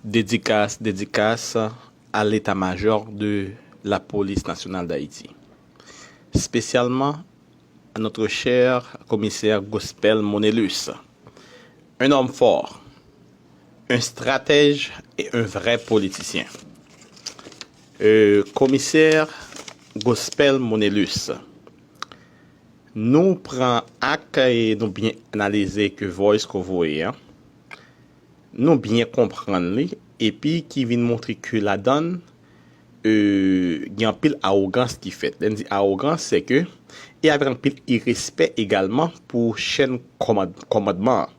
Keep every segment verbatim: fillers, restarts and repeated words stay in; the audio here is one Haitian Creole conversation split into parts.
Dédicace, dédicace à l'état-major de la Police Nationale d'Haïti, spécialement à notre cher commissaire Gospel Monelus, un homme fort, un stratège et un vrai politicien. Euh, commissaire Gospel Monelus, nou pran ak e nou byen analize ke voice ke w voye an. Nou byen konprann li, epi ki vin montre ke ladan l, e, gen anpil awogans ki fèt. Lè m di awogans, se ke, e avèk anpil irespè egalman pou chèn kòmand-, kòmandman an.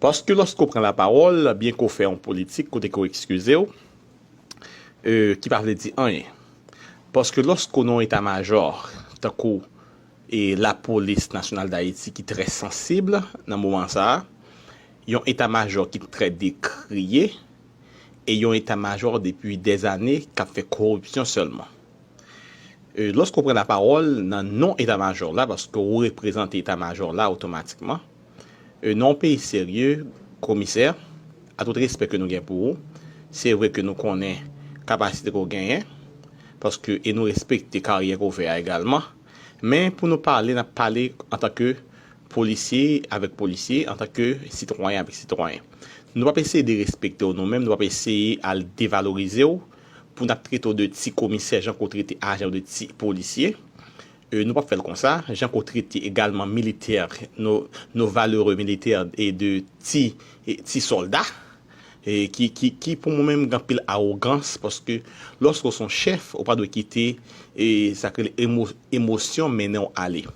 Paske lòske w pran lapawòl, byen ke w fè yon politik, kote ke w ekskize w, e, ki pa vle di anyen. Paske lòske w nan yon eta majò, tankou e Lapolis Nasyonal d Ayiti ki trè sansib nan moman sa a, yon eta majò ki trè dekriye, e yon eta majò depi dèzane k ap fè koripsyon sèlman. E, lòske w pran lapawòl nan non eta majò la, paske w reprezante eta majò la otomatikman, e, nan yon peyi serye, komisè, a tout respè ke nou gen pou ou, se vre ke nou konnen kapasite ke w genyen, paske, e nou respekte karyè ke w fè a egalman, men pou nou pale, n ap pale antanke polisye avèk polisye, antanke sitwayen avèk sitwayen. Nou p ap eseye derespekte w nou menm, nou p ap eseye al devalorize w pou n ap trete w de ti komisè jan ke w trete ajan yo de ti polisye. E, nou p ap fè l konsa, jan ke w trete egalman militè, nos, nos valeureux militaires e de ti, e ti sòlda, e ki, ki, ki pou mwen menm gen anpil awogans, paske lòske w se yon chèf, ou pa dwe kite, e, sa k rele emo-, emosyon mennen w ale.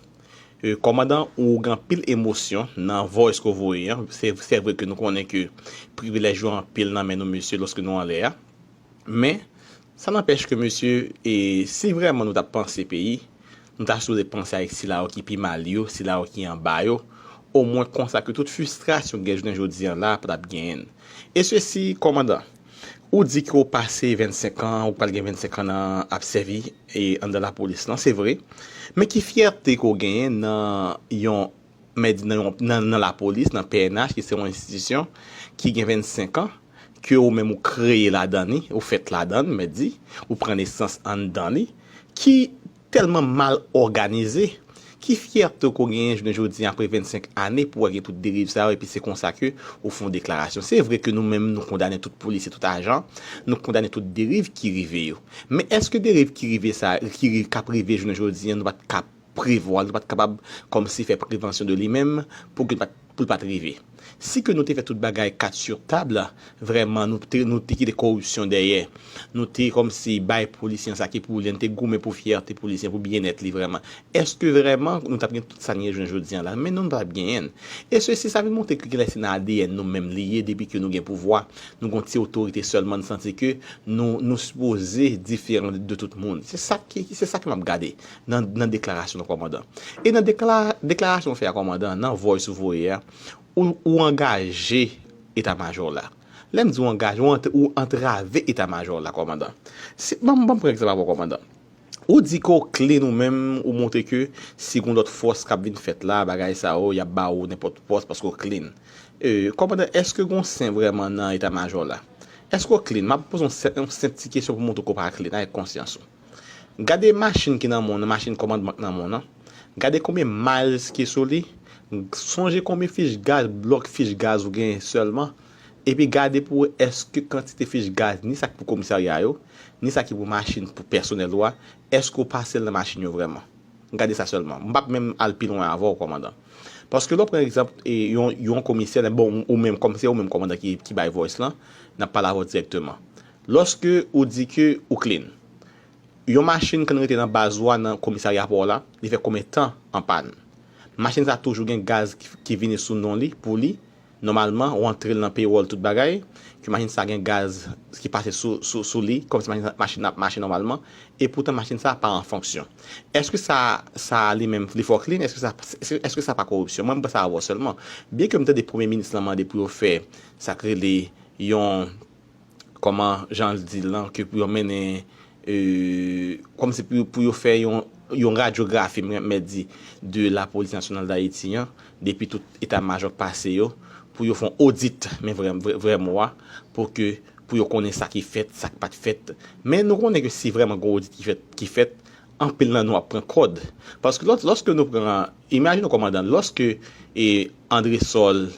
E, kòmandan, ou gen anpil emosyon nan voice ke w voye an. Se, se vre ke nou konnen ke privilèj yo anpil nan men nou mesye lòske nou anlè a. Men, sa nanpèch ke mesye, e, si vrèman nou t ap panse peyi, nou ta sipoze panse avèk sila yo ki pi mal yo, sila yo ki anba yo, omwen konsa ke tout fristrasyon gen jounen jodi an la pa t ap genyen. E sesi, kòmandan, ou di ke w pase vennsenk an, ou pral gen vennsenk an nan ap sèvi e anndan lapolis lan, se vre. Men ki fyète ke w genyen nan yon, mèt di nan yon, nan, nan lapolis, nan P N H, ki se yon enstitisyon ki gen vennsenk an, ke ou menm ou kreye ladan li, ou fèt ladan l, mèt di, ou pran nesans anndan li, ki tèlman mal òganize, ki fyète ke w genyen jounen jodi an apre vennsenk ane pou w wè gen tout deriv sa yo, epi se konsa ke ou fè yon deklarasyon. Se vre ke nou menm nou kondane tout polisye, tout ajan, nou kondane tout deriv ki rive yo. Men èske deriv ki rive sa, ki ri-, k ap rive jounen jodi an, nou pa t ka prevwa l, nou pa t kapab kòmsi fè prevansyon de li menm pou ke l pa t, pou l pa t rive? Si ke nou te fè tout bagay kat sur tab, vrèman, nou te, nou te kite koripsyon dèyè, nou te kòmsi bay polisye an sa ki pou li, nou te goumen pou fyète polisye an, pou byennèt li vrèman, èske vrèman nou t ap gen tout sa n gen jounen jodi an la? Men non, nou pa t ap genyen l. E sesi, sa vin montre ke genlè se nan A D N nou menm li ye, depi ke nou gen pouvwa, nou gen yon ti otorite sèlman, n santi ke nou, nou sipoze diferan de, de tout moun. Se sa ki, se sa ke m ap gade nan, nan deklarasyon nan kòmandan. E nan dekla-, deklarasyon w fè a kòmandan, nan voice ou voye a, ou, ou angaje eta majò la. Lè m di w angaje, ou ant-, ou antrave eta majò la, kòmandan. Si, ban m, ban m pran egzanp avè w, kòmandan. Ou di ke w clean ou menm, ou montre ke si gen lòt fòs k ap vin fèt la, bagay sa yo, y ap ba ou nenpòt pòs paske w clean. E, kòmandan, èske gen yon sen vrèman nan eta majò la? Èske w clean? M ap poze yon sen-, yon senp ti kesyon pou montre ke w pa clean avèk konsyans ou. Gade machin ki nan men w nan, machin kòmandman k nan men w nan. Gade konbyen miles ki sou li. Sonje konbyen fich gaz, blòk fich gaz ou genyen sèlman. Epi gade pou wè èske kantite fich gaz, ni sa k pou komisarya yo, ni sa ki pou machin pou pèsonèl ou a, èske w pase l nan machin yo vrèman. Gade sa sèlman. M p ap menm al pi lwen avè w, kòmandan. Paske lè w pran egzanp, e, yon, yon komisè, bon, ou menm, kòm se ou menm kòmandan ki, ki bay voice lan, n ap pale avè w dirèkteman. Lòske ou di ke ou clean, yon machin konn rete nan baz ou a nan komisarya pa w la, li fè konbyen tan an pàn? Machin sa a toujou gen gaz ki, ki vini sou non li, pou li, nòmalman, ou antre l nan pewòl tout bagay, ke machin sa a gen gaz ki pase sou, sou, sou li, kòmsi machin, machin nan ap mache nòmalman, e poutan machin sa a pa an fonksyon. Èske sa, sa a li menm, li fè w clean? Èske sa, èske, èske sa pa koripsyon? Mwen, m panse avè w sèlman. Byenke m tande premye minis lan mande pou yo fè sa k rele yon, kòman jan l di l lan, ke pou yo mennen, e, kòmsi pou, pou yo fè yon, yon radyografi, m mèt di, de Lapolis Nasyonal d Ayiti an, depi tout eta majò k pase yo, pou yo fè yon odit, men vrè, vrè, vrè mo a, pou ke, pou yo konnen sa ki fèt, sa k pa t fèt. Men nou konnen ke si vrèman gen yon odit ki fèt, ki fèt, anpil nan nou ap pran kòd. Paske lòt, lòske nou pran, imajine w kòmandan, lòske e, Andresol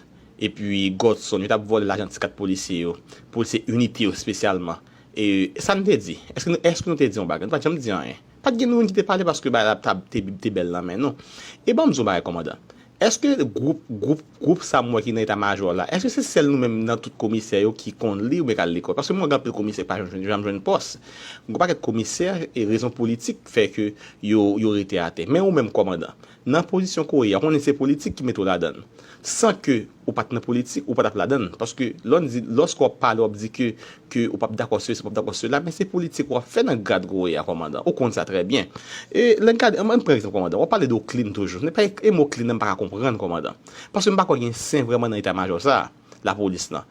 epi Godson, yo t ap vòlè lajan ti kat polisye yo, polisye inite yo espesyalman, e, sa n te di? Èske nou, èske nou te di yon bagay? Nou pa t janm di anyen. Pa t gen moun ki te pale paske bagay la t ap te, te bèl nan men nou. E ban m di yon bagay, kòmandan. Èske gwoup, gwoup, gwoup sa m wè ki nan eta majò la, èske se sèl nou menm nan tout komisè yo ki konn li oubyen k al lekòl? Paske mwen wè gen anpil komisè ki pa janm jwenn, janm jwenn pòs. Gon pakèt komisè, e rezon politik fè ke yo, yo rete atè. Men ou menm kòmandan, nan pozisyon ke w ye a, ou konnen se politik ki mete w ladan l. San ke ou pa t nan politik, ou pa t ap ladan l. Paske lè w di, lòske w ap pale, w ap di ke ke ou p ap dakò sesi, ou p ap dakò sela, men se politik w ap fè nan grad ke w ye a, kòmandan. Ou konn sa trè byen. E lè n gade, ann pran egzanp, kòmandan. W ap pale de Oclin toujou. Se pa e mo Oclin nan m pa ka konprann, kòmandan. Paske m pa kwè gen sen vrèman nan eta majò sa a, lapolis lan.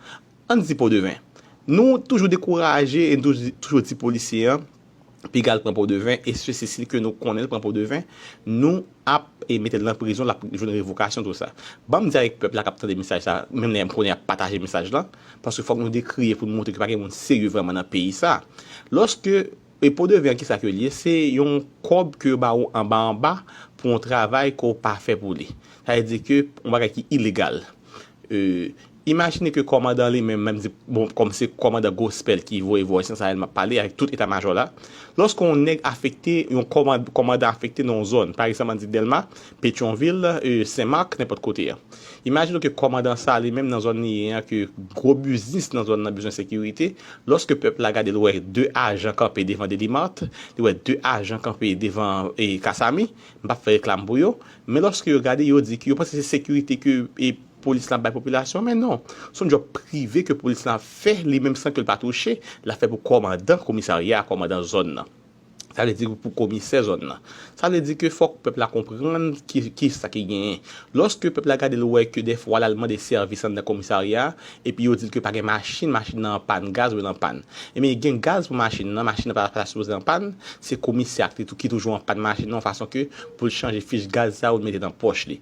Ann di Podeven. Nou toujou dekouraje e nou toujou, toujou di polisye an, piga l pran Podeven, e sesi si ke nou konnen l pran Podeven, nou ap e mete l nan prizon, l ap jwenn revokasyon, tou sa. Ban m di avèk pèp la k ap tande mesaj sa, menm lè m konnen y ap pataje mesaj lan, paske fòk nou dekriye pou nou montre ke pa gen moun serye vrèman nan peyi sa. Lòske, e Podeven an, kisa ke l ye? Se yon kòb ke yo ba ou anba anba pou yon travay ke w pa fè pou li. Sa vle di ke yon bagay ki ilegal. E, imajine ke kòmandan li menm, menm di, bon, kòm se kòmandan Gospel ki voye vòs lan, sa m ap pale avèk tout eta majò la. Lòske yon nèg afekte, yon kòmand-, kòmandan afekte nan yon zòn, pa egzanp, ann di Dèlma, Petyonvil, e, Senmak, nenpòt kote a. Imajine ke kòmandan sa a li menm nan zòn li ye a, ke gwo biznis nan zòn nan bezwen sekirite. Lòske pèp la gade l wè de ajan kanpe devan Delimart, li wè de ajan kanpe devan, e, Kasami, m p ap fè reklam pou yo, men lòske yo gade, yo di ke yo panse se sekirite ke, e, polis lan bay popilasyon, men non. Se yon djòb prive ke polis lan ap fè, li menm san ke l pa touche, l ap fè pou kòmandan komisarya a, kòmandan zòn nan. Sa vle di pou komisè zòn nan. Sa vle di ke fòk pèp la konprann ki, kisa ki genyen. Lòske pèp la gade, l wè ke dèfwa l al mande sèvis anndan komisarya a, epi yo di l ke pa gen machin, machin nan an pàn, gaz ou l an pàn. Ebyen, gen gaz pou machin nan, machin nan pa, pa ta sipoze an pàn, se komisè a ki tou-, ki toujou an pàn machin nan, yon fason ke pou l chanje fich gaz sa, ou mete nan pòch li.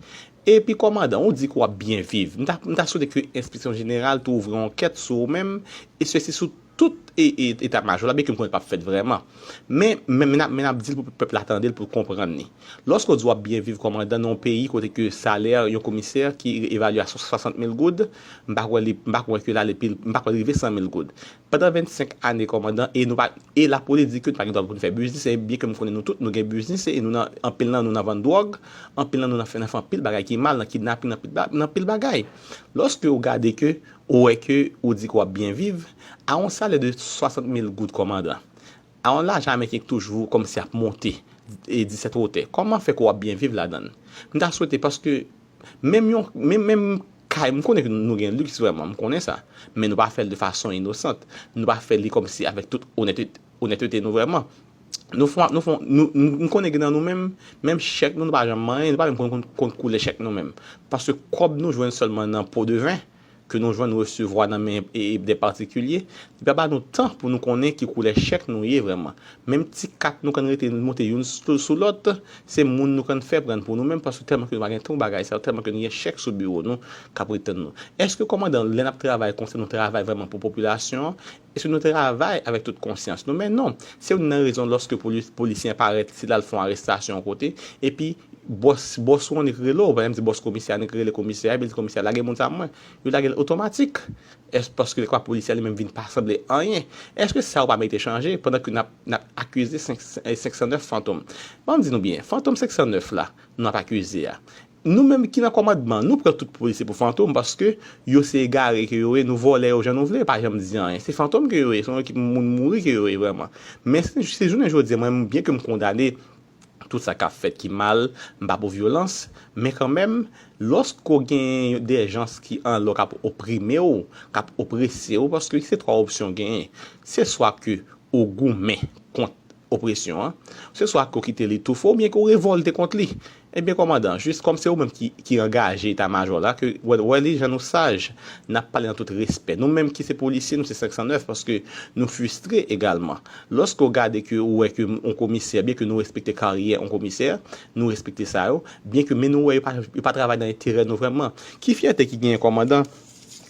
Epi kòmandan, ou di ke w ap byen viv. M ta, m ta swete ke enspeksyon jeneral te ouvri yon ankèt sou ou menm, e sesi sou tout e, e, eta majò la, byenke m konnen l p ap fèt vrèman. Men, men, men n ap, men n ap di l pou pèp la tande l, pou l konprann li. Lòske w di w ap byen viv kòmandan nan yon peyi kote ke salè yon komisè ki evalye a swasant mil goud, m pa kwè li, m pa kwè ke l ale pi, m pa kwè l rive san mil goud. Pandan vennsenk ane kòmandan, e nou pa, e lapolis di ke nou pa gen dwa pou nou fè biznis, e byenke m konnen nou tout, nou gen biznis, e nou nan, anpil nan nou nan vann dwòg, anpil nan nou nan fè, nan fè anpil bagay ki mal, nan kidnaping, nan pil ba-, nan pil bagay. Lòske w gade ke, ou wè ke, ou di ke w ap byen viv, a yon salè de swasant mil goud kòmandan, a yon lajan ameriken ki toujou kòmsi ap monte, e disèt wotè, kòman fè ke w ap byen viv ladan l? M ta swete, paske menm yon, menm, menm kay, m konnen ke nou gen liks vrèman, m konnen sa. Men nou pa fè l de fason inosant. Nou pa fè li kòmsi avèk tout onètete, onètete nou vrèman. Nou fè, nou fè, nou, nou, m konnen gen nan nou menm, menm chèk nou, nou pa janm manyen, nou pa menm konn, konn, konn koulè chèk nou menm. Paske kòb nou jwenn sèlman nan Podeven, ke nou jwenn resevwa nan men, e, e, de patikilye, li pa ba nou tan pou nou konnen ki koulè chèk nou ye vrèman. Menm ti kat nou konn rete monte youn sou, sou lòt, se moun nou konn fè pran pou nou menm, paske tèlman ke nou pa gen tan pou bagay sa yo, tèlman ke nou gen chèk sou biwo nou k ap ret tann nou. Èske kòmandan, lè n ap travay konsa, nou travay vrèman pou popilasyon an? Èske nou travay avèk tout konsyans nou? Men non, se youn nan rezon lòske poli-, polisye an parèt, se l al fè yon arestasyon yon kote, epi bòs, bòs ou annik rele w, pa egzanp, di bòs komisè a annik rele komisè a, epi l di komisè a, "Lage moun sa ban mwen." Yo lage l otomatik. Èske paske lè kwa polisye a li menm vin pa sanble anyen? Èske sa yo pa merite chanje pandan ke n ap, n ap akize senk, e, senk san nèf Fantom? Ban m di nou byen, Fantom senk san nèf la, nou ap akize a. Nou menm ki nan kòmandman, nou pran tout polisye pou Fantom paske yo se egare ke yo ye, nou vòlè yo jan nou vle, pa janm di anyen. Se Fantom ke yo ye, se yon ekip moun mouri ke yo ye vrèman. Men se, se jounen jodi a, mwen, byenke m kondane tout sa k ap fèt ki mal, m pa pou vyolans, men kanmenm, lòske w gen de jans ki anlè w k ap oprime w, k ap oprese w, paske se twa opsyon w genyen. Se swa ke ou goumen kont opresyon an, se swa ke w kite li toufe w, oubyen ke w revòlte kont li. Ebyen, kòmandan, jis kòm se ou menm ki, ki angaje eta majò la, ke wè, wè li jan nou saj, n ap pale nan tout respè. Nou menm ki se polisye, nou se senk san nèf, paske nou fristre egalman. Lòske w gade ke ou wè ke yon komisè, byenke nou respekte karyè yon komisè, nou respekte sa yo, byenke, men nou wè yo pa, yo pa travay nan enterè nou vrèman. Ki fyète ki genyen, kòmandan,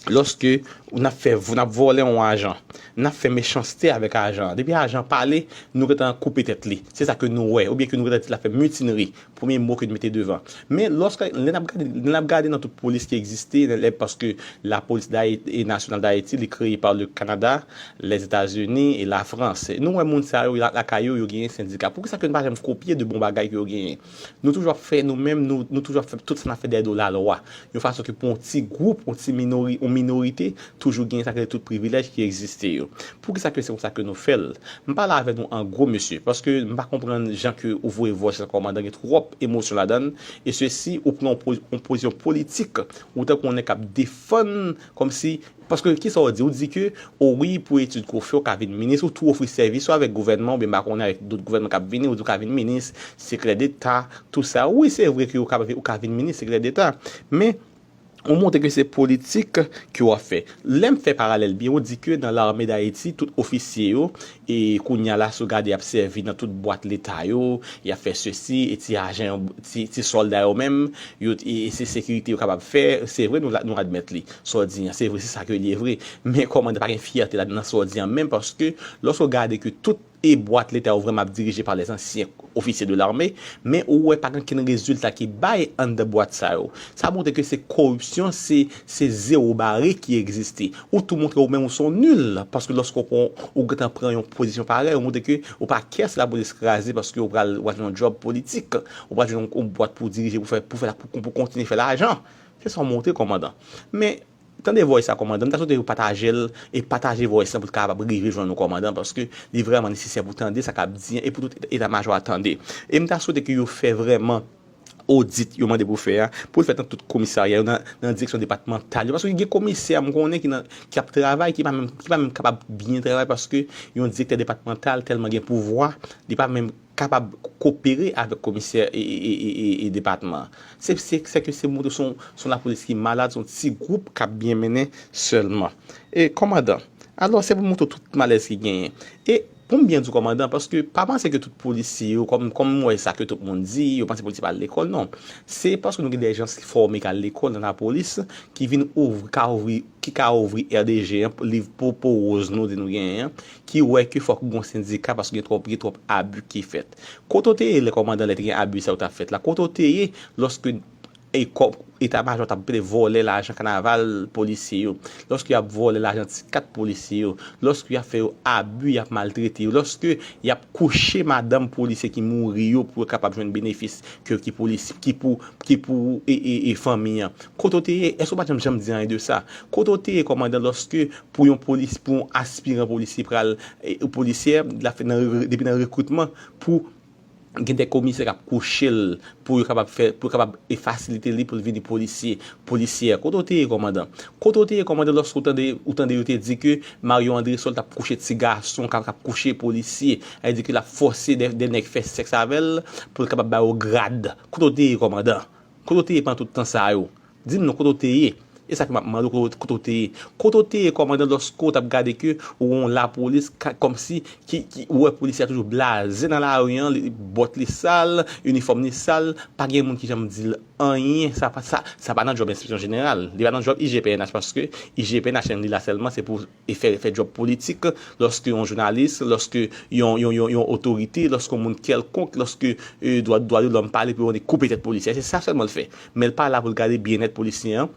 Lòske n ap fè, n ap vòlè yon ajan, n ap fè mechanste avèk ajan an. Depi ajan pale, nou gentan koupe tèt li. Se sa ke nou wè. Oubyen ke nou gentan di l ap fè mitinri. Premye mo ke n mete devan. Men lòske, lè n ap gade, lè n ap gade nan tout polis ki egziste, lè, paske lapolis d'Haïti, e nasyonal d'Haïti, li kreye pa le Canada, Lèzetazini e Lafrans. Nou wè moun sa yo, la- lakay yo, yo genyen sendika. Poukisa ke nou pa janm kopye de bon bagay ke yo genyen? Nou toujou ap fè nou menm, nou, nou toujou ap fè tout sa n ap fè dèyè do lalwa. Yon fason ke pou yon ti gwoup, yon ti minori, yon minorite, toujou genyen sa k rele tout privilèj ki egziste yo. Poukisa ke se konsa ke nou fè l? M pale avè nou an gwo, mesye, paske m pa konprann jan ke ou voye vòs sa kòmandan, gen twòp emosyon ladan l, e sesi ou pran yon poz- yon pozisyon politik, ou tankou yon nèg k ap defann, kòmsi, paske kisa w di? Ou di ke, o wi, pou etid ke w fè, w ka vin minis, ou tou ofri sèvis ou avèk gouvènman, oubyen m pa konnen avèk dòt gouvènman k ap vini, ou di w ka vin minis, sekretè deta, tou sa. Wi, se vre ke ou ka, ou ka vin minis, sekretè deta, men ou montre ke se politik ke w ap fè. Lè m fè paralèl byen, ou di ke nan Lame d'Ayiti, tout ofisye yo, e kounye a la, si w gade, y ap sèvi nan tout bwat leta yo, y ap fè sesi, e ti ajan, ti, ti sòlda yo menm, yo, e, e se sekirite yo kapab fè, se vre, nou, nou admèt li. Sa w di an, se vre, se sa ke li ye vre. Men kòmandan pa gen fyète ladan sa w di an menm, paske lòske w gade ke tout e bwat leta yo vrèman ap dirije pa lèzansyen ofisye de lame, men ou wè pa gen okenn rezilta ki bay anndan bwat sa yo. Sa montre ke se koripsyon, se, se zewo bare ki egziste. Ou tou montre ou menm ou se yon nil, paske lòske w pran, ou gentan pran yon pozisyon parèy, ou montre ke ou pa kè si lapolis kraze paske ou pral, ou pral jwenn yon djòb politik, ou pral jwenn yon, yon bwat pou dirije, pou fè, pou fè, pou, pou kontinye fè lajan. Se sa w montre, kòmandan. Men, tande voice sa, kòmandan. M ta swete yo pataje l e pataje voice lan pou l kapab rive jwenn nou, kòmandan, paske li vrèman nesesè pou tande sa k ap di an e pou tout eta majò a tande. E m ta swete ke yo fè vrèman odit yo mande pou fè a, pou l fèt nan tout komisarya yo, nan, nan direksyon depatmantal yo. Paske gen komisè, m konnen, ki nan, ki ap travay, ki pa menm, ki pa menm kapab byen travay, paske yon direktè depatmantal tèlman gen pouvwa, li pa menm kapab kopere avèk komisè e, e, e, e, e, e depatman an. Se, se, se ke se montre se yon, se yon lapolis ki malad, se yon ti gwoup k ap byen mennen sèlman. E kòmandan, alò, se pou montre tout malèz ki genyen. E pou m byen di w, kòmandan, paske pa panse ke tout polisye yo, kòm, kòm m wè sa ke tout moun di, yo panse polisye pa al lekòl, non. Se paske nou gen de jans ki fòme k al lekòl nan lapolis, ki vin ouvri, ka ouvri, ki ka ouvri R D G an, liv popo woz nou di nou genyen an, ki wè ke fòk gen yon sendika paske gen twòp, gen twòp abi ki fèt. Kote w te ye lè kòmandan, lè te gen abi sa yo t ap fèt la? Kote w te ye lòske e kò-, eta majò t ap pede vòlè lajan kanaval polisye yo, lòske y ap vòlè lajan ti kat polisye yo, lòske y ap fè yo abi, y ap maltrete yo, lòske y ap kouche madanm polisye ki mouri yo pou yo kapab jwenn benefis ke, ki polis-, ki pou, ki pou e, e, e fanmi an? Kote w te ye? Èske w pa t janm, janm di anyen de sa? Kote w te ye, kòmandan, lòske pou yon polis, pou yon aspiran polisye pral, e, polisyè, l ap fè nan re-, depi nan rekritman, pou gen de komisè k ap kouche l pou yo kapab fè, pou yo kapab, e, fasilite li pou l vini polisye, polisyè? Kote w te ye, kòmandan? Kote w te ye, kòmandan, lòske w tande, ou tande yo te di ke Mario Andrésol t ap kouche ti gason, k ap, k ap kouche polisye, sa vle di ke l ap fòse de, de nèg fè sèks avè l pou l kapab ba yo grad? Kote w te ye, kòmandan? Kote w te ye pandan tout tan sa yo? Di m non, kote w te ye? E sa ke m ap mande w, kote, kote w te ye? Kote w te ye, kòmandan, lòske w t ap gade ke ou yon lapolis, ka-, kòmsi ki, ki, ou wè polisye a toujou blaze nan lari an, li, bòt li sal, inifòm li sal, pa gen moun ki janm di l anyen? Sa pa, sa, sa pa nan djòb enspeksyon jeneral, li pa nan djòb I G P N H, paske I G P N H li la sèlman se pou e fè, fè djòb politik, lòske yon jounalis, lòske yon, yon, yon, yon otorite, lòske yon moun kèlkonk, lòske, e, dwa, dwa de lòm pale pou yo koupe tèt polisye. Se sa sèlman l fè. Men l pa la pou l gade byennèt polisye an.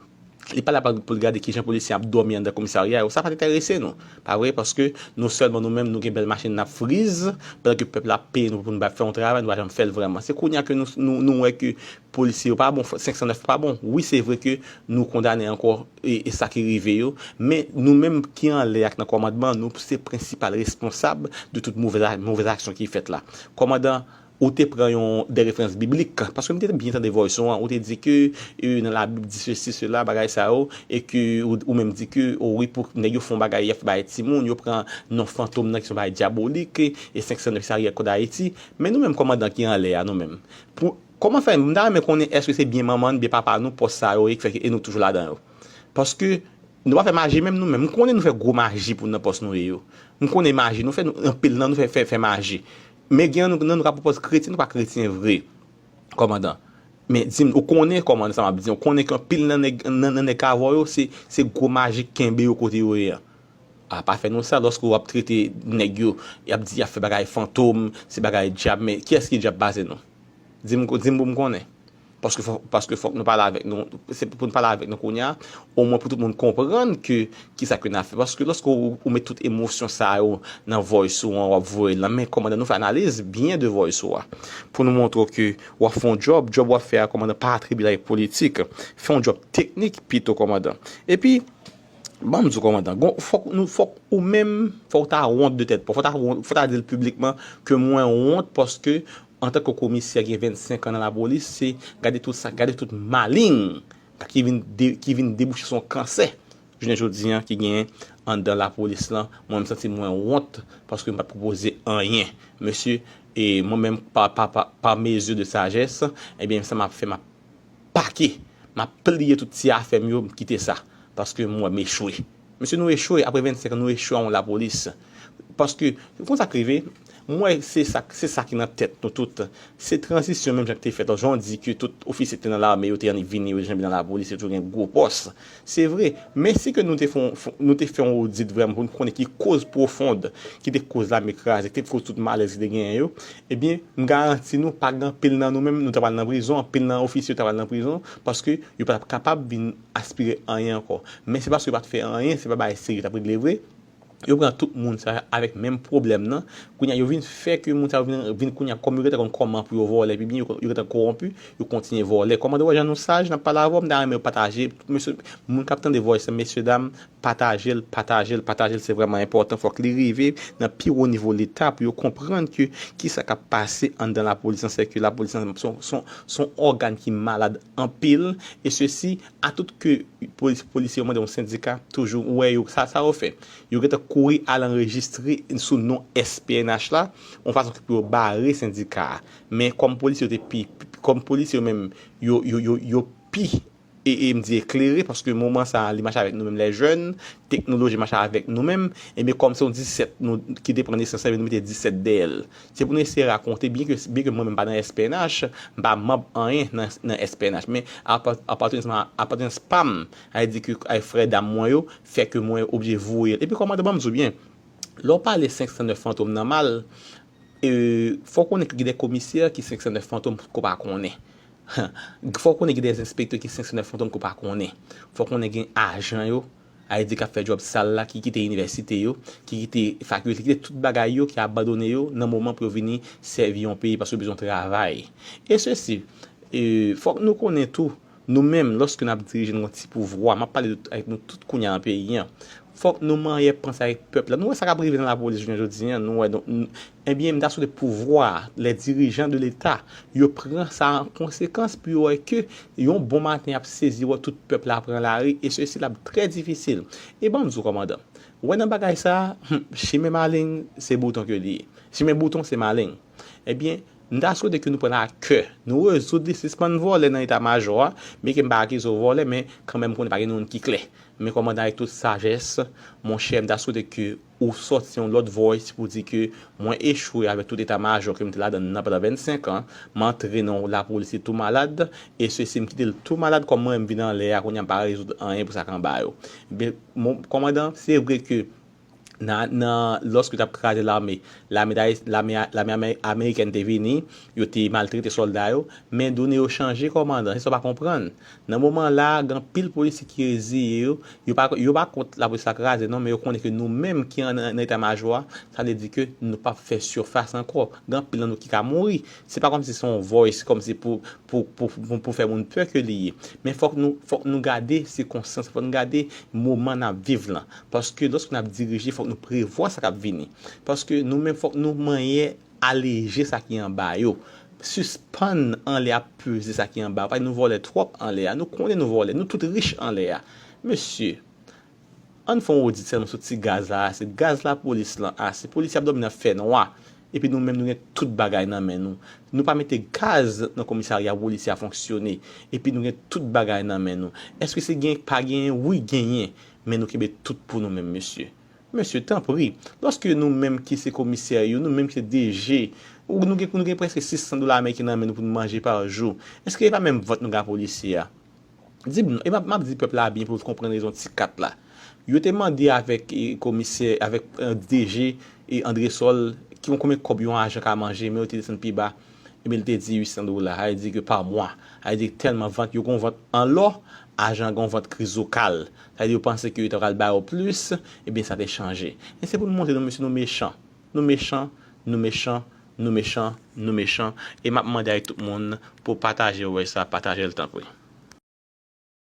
Li pa la pou l gade kijan polisye ap dòmi anndan komisarya yo. Sa pa t enterese nou. Pa vre? Paske nou sèlman nou menm, nou gen bèl machin n ap friz, pandan ke pèp la ap peye nou pou nou ba fè yon travay, nou pa janm fè l vrèman. Se kounye a ke nou, nou, nou wè ke polisye yo pa bon, senk san nèf pa bon. Wi, se vre ke nou kondane ankò e, e sa ki rive yo, men nou menm ki anlè a, k nan kòmandman, nou se prensipal responsab de tout movèz, movèz aksyon ki fèt la. Kòmandan, ou te pran yon de referans biblik, paske m te byen tande voice ou an, ou te di ke, e, nan Labib di sesi, sela, bagay sa yo, e ke ou, ou menm di ke, o wi, pou nèg yo fè yon bagay, y ap fè bagay timoun, yo pran non fantom nan ki se yon bagay dyabolik, e, e senk san nèf sa rèkòd Ayiti. Men nou menm kòmandan ki anlè a, nou menm, pou, kòman fè, m ta renmen konnen èske se byen manman n, byen papa nou, pòs sa yo ye, ki fè ke, e nou toujou ladan yo. Paske nou pa fè maji menm nou menm. M konnen nou fè gwo maji pou nan pòs nou ye yo. M konnen maji nou fè, nou, anpil nan nou fè, fè, fè maji. Men gen nan nou, nan nou ka pwopòz kretyen, nou pa kretyen vre, kòmandan. Men di m, ou konnen kòman sa m ap di, ou konnen ke anpil nan nèg, nan, nan nèg k avè w yo, se, se gwo majik kenbe yo kote yo ye a. A, pa fè nou sa, lòske w ap trete nèg yo, y ap di y ap fè bagay fantom, se bagay dyab, men kiyès ki dyab pase nou? Di m, di m pou m konnen. Paske fò, paske fòk nou pale avèk nou, se pou nou pale avèk nou kounye a, omwen pou tout moun konprann ke kisa ke n ap fè. Paske lòske ou, ou met tout emosyon sa yo nan voice ou an, w ap voye l lan, men kòmandan nou fè analiz byen de voice ou a. Pou nou montre w ke w ap fè yon djòb, djòb w ap fè a, kòmandan, pa atribye l avèk politik. Fè yon djòb teknik pito, kòmandan. Epi, ban m di w, kòmandan, gon, fòk nou, fòk ou menm, fòk w ta wont de tèt pa w, fòk w ta wont, fòk w ta di l piblikman ke mwen wont paske antanke komisè gen vennsenk an nan lapolis, se gade tout sa, gade tout maleng ki vin de, ki vin debouche sou yon kansè. Jounen jodi an ki genyen anndan lapolis lan, mwen m santi mwen wont paske m pa t pwopoze anyen. Mesye, e mwen menm pa, pa, pa, pa mezi de sajès, ebyen sa m ap fè, m ap pake, m ap pliye tout ti afè m yo, m kite sa. Paske m wè m echwe. Mesye, nou echwe, apre vennsenk an, nou echwe a yon lapolis. Paske, konn sa k rive, m wè se sa, se sa ki nan tèt nou tout. Se tranzisyon menm jan ki te fèt la. Jan w di ke tout ofisye ki te nan lame yo te annik vini, yo te janbe nan lapolis, yo toujou gen gwo pòs. Se vre. Men si ke nou te fè yon, nou te fè yon odit vrèman pou n konnen ki koz pwofon ki te koz lame kraze, ki te koz tout malèz ki te genyen yo, ebyen, m garanti nou, pa gen anpil nan nou menm, nou ta pral nan prizon, anpil nan ofisye yo ta pral nan prizon, paske yo pa t ap kapab vin aspire anyen ankò. Men se paske yo pa t fè anyen, se pa bagay serye yo t ap regle vre. Yo pran tout moun sa yo avèk menm pwoblèm nan. Kounye a, yo vin fè ke moun sa yo vin, vin kounye a, kòm yo gentan konn kòman pou yo vòlè pi byen, yo, yo gentan kowonpi, yo kontinye vòlè. Kòmandan, w wè jan nou saj, n ap pale avè w, m ta renmen w pataje, tout mesye, moun k ap tande voice lan, mesye dam, pataje l, pataje l, pataje l, se vrèman enpòtan, fòk li rive nan pi wo nivo Leta pou yo konprann ke kisa k ap pase anndan lapolis lan, se ke lapolis lan se yon, se yon, se yon ògàn ki malad anpil, e sesi, a tout ke polis, polisye yo mande yon sendika, toujou, ou wè yo, sa, sa yo fè. Yo gentan kouri al anrejistre sou non S P N H la, yon fason ki pou yo bare sendika a. Men kòm polisye yo te pi, pi, kòm polisye yo menm, yo, yo, yo, yo pi, e, e m di eklere, paske moman sa a, li mache avèk nou menm lè jèn, teknoloji mache avèk nou menm, ebyen kòm se yon disèt nou, ki te pran nesans la, nou mete disèt dèyè l. Se pou nou eseye rakonte, byen ke, byen ke mwen menm pa nan S P N H, m pa manm anyen nan, nan S P N H, men apa-, apartenans, apartenans pa m, sa vle di ke ay frè dam mwen yo, fè ke mwen oblije voye l. Epi kòmandan, ban m di w byen, lè w pale senk san nèf fantom nan mal, e, fò w konnen ke gen de komisè ki senk san nèf fantom ke w pa konnen. Fò w konnen gen de enspektè ki senk san nèf fantom ke w pa konnen. Fò w konnen gen ajan yo, sa vle di k ap fè djòb sal la, ki kite inivèsite yo, ki kite fakilte, ki kite tout bagay yo, ki abandone yo nan moman pou yo vini sèvi yon peyi paske yo bezwen travay. E sesi, e, fòk nou konnen tou, nou menm, lòske n ap dirije, nou gen yon ti pouvwa, m ap pale de, avèk nou tout kounye a nan peyi an. Fòk nou manyè panse avèk pèp la. Nou wè sa k ap rive nan lapolis jounen jodi an, nou wè, nou, nou, ebyen, m ta swete pouvwa, les dirigeants de l'État, yo pran sa an konsekans pou yo wè ke yon bon maten y ap sezi, wè tout pèp la pran lari, e sesi l ap trè difisil. E ban m di w, kòmandan, wè nan bagay sa a, hmm, chimen maleng, se bouton ke li ye. Chimen bouton, se maleng. Ebyen, m ta swete ke nou pran l a kè. Nou rezoud li, sispann vòlè nan eta majò a, byen ke m pa akize w vòlè, men kanmenm konnen pa gen yon moun ki klè. Men kòmandan, avèk tout sajès, monchè, m ta swete ke ou sòti yon lòt voice pou di ke mwen echwe avèk tout eta majò ke m te ladan nan pandan vennsenk an, m antre nan yon lapolis ki tou malad, e sesi m kite l tou malad kòm mwen m vin anlè a, kounye a m pa rezoud anyen pou sa k anba yo. Byen, mon, kòmandan, se vre ke nan, nan, lòske yo t ap kraze lame, lame, lame, lame amerikèn te vini, yo te maltrete sòlda yo, men done yo chanje, kòmandan, se sa w pa konprann. Nan moman la a, gen anpil polisye ki reziye yo, yo pa, yo pa kont lapolis la kraze non, men yo konnen ke nou menm ki an, nan eta majò a, sa vle di ke nou p ap fè sifas ankò. Gen anpil nan nou ki ka mouri. Se pa kòmsi se yon voice, kòmsi pou, pou, pou, pou, pou fè moun pè ke li ye. Men fòk nou, fòk nou gade sikonstans, fòk nou gade moman n ap viv lan. Paske lòske n ap dirije, fòk nou prevwa sa k ap vini. Paske nou menm, fòk nou manyè aleje sa ki anba yo. Sispann anlè ap peze sa ki anba yo. Paske nou vòlè twòp anlè a. Nou konnen nou vòlè. Nou tout rich anlè a. Mesye, ann fè yon odit sèlman sou ti gaz la ase. Gaz lapolis lan ase. Polisye ap dòmi nan fènwa. Epi nou menm, nou gen tout bagay nan men nou. Nou pa mete gaz nan komisarya polisye a fonksyone. Epi nou gen tout bagay nan men nou. Èske se gen, pa genyen? Wi, genyen. Men nou kenbe tout pou nou menm, mesye. Mesye, tanpri, lòske nou menm ki se komisè yo, nou menm ki se D G, ou nou gen, nou gen prèske sis san dola ameriken nan men nou pou nou manje pa jou, èske e pa menm vant nou gen a polisye a? Di m non, e m ap, m ap di pèp la byen pou l konprann rezon ti kat la. Yo te mande avèk e, komisè, avèk e, D G e Andresol, ki yon konbyen kòb yon ajan ka manje, men yo te desann pi ba. Ebyen, li te di uit san dola, sa vle di ke pa mwa. Sa vle di tèlman vant, yo gon vant an lò, ajan gon vant krizokal. Sa vle di yo panse ke yo ta pral ba yo plis, ebyen, sa te chanje. E se pou nou montre nou, mesye, nou mechan. Nou mechan, nou mechan, nou mechan, nou mechan. E m ap mande a tout moun pou pataje wè sa, pataje l tanpri.